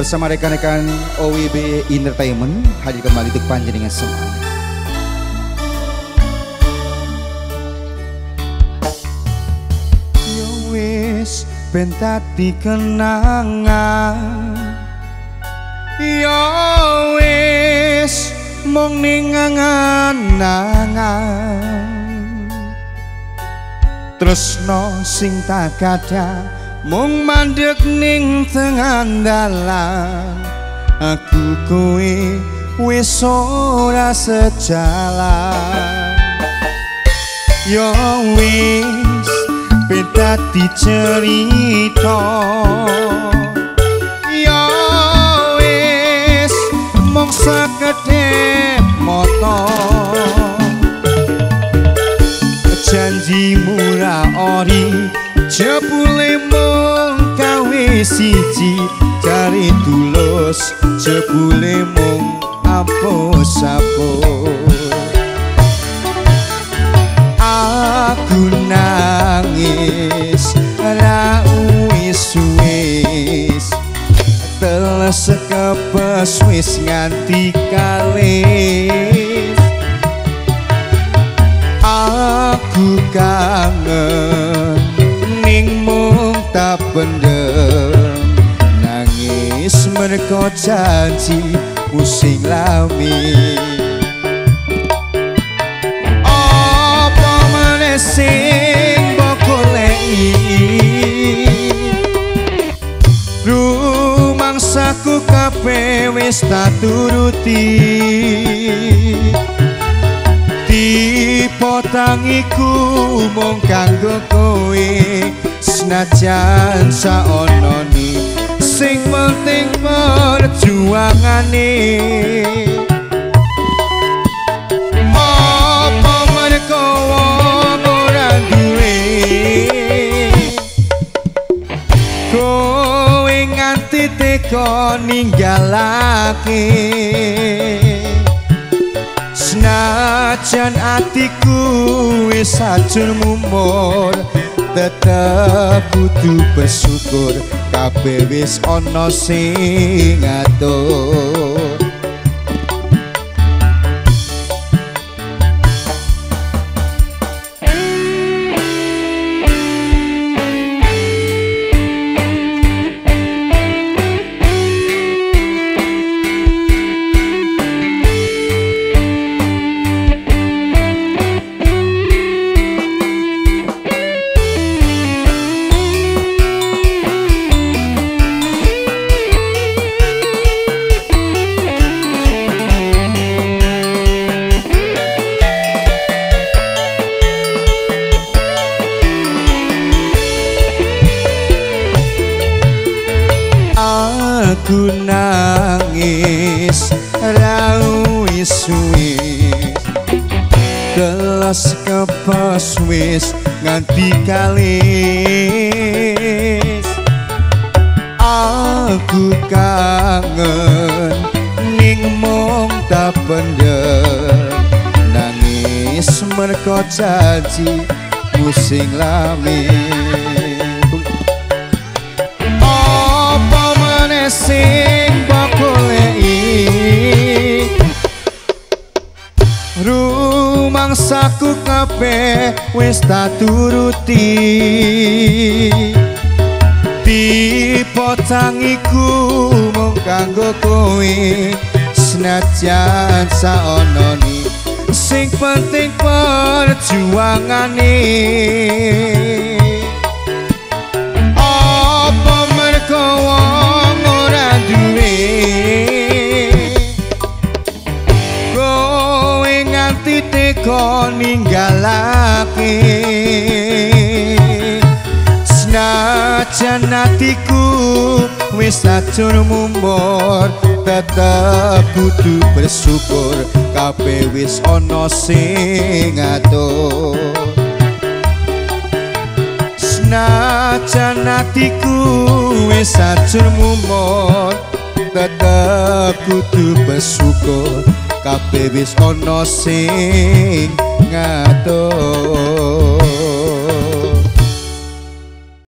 Bersama rekan-rekan OWB Entertainment hadir kembali untuk panjenengan semua. Yo wis ben dadi kenangan, yo wis mung ning angan-angan. Tresno sing tak gadah mung mandek ning tengah dalan. Aku kowe wis ora sejalan. Yo wis ben dadi cerita, yo wis mung sekedhep moto. Janji murah ori jebule mung gawe siji, cari tulus jebule mung apus-apus. Aku nangis ra wis-wis, teles kepes wis nganti kalis. Aku kangen ning mung tak pendem, nangis merko janji sing lami. Apa meneh sing mbok goleki, rumangsaku kabeh wis tak turuti. Dipotangiku mung kanggo kowe, senajan saonone sing penting perjuangane. Apa merko wong ora duwe, kowe nganti teka ninggalake. Senajan atiku wis hancur mumur, tetep kudu bersyukur kabeh wis ana sing ngatur. Aku nangis ra wis-wis, teles kepes wis nganti kalis. Aku kangen ning mung tak pendem, nangis merko janji sing lami. Sing mbok goleki, rumangsaku kabeh wis tak turuti. Dipotangiku mung kanggo kowe, senajan saonone sing penting perjuangane. Apa merko wong ora duwe, kowe nganti teka ninggalake. Senajan atiku wis hancur mumur, tetep kudu bersyukur kabeh wis ana sing ngatur. Senajan atiku wis hancur mumur, tetep kudu bersyukur kabeh wis ana sing ngatur.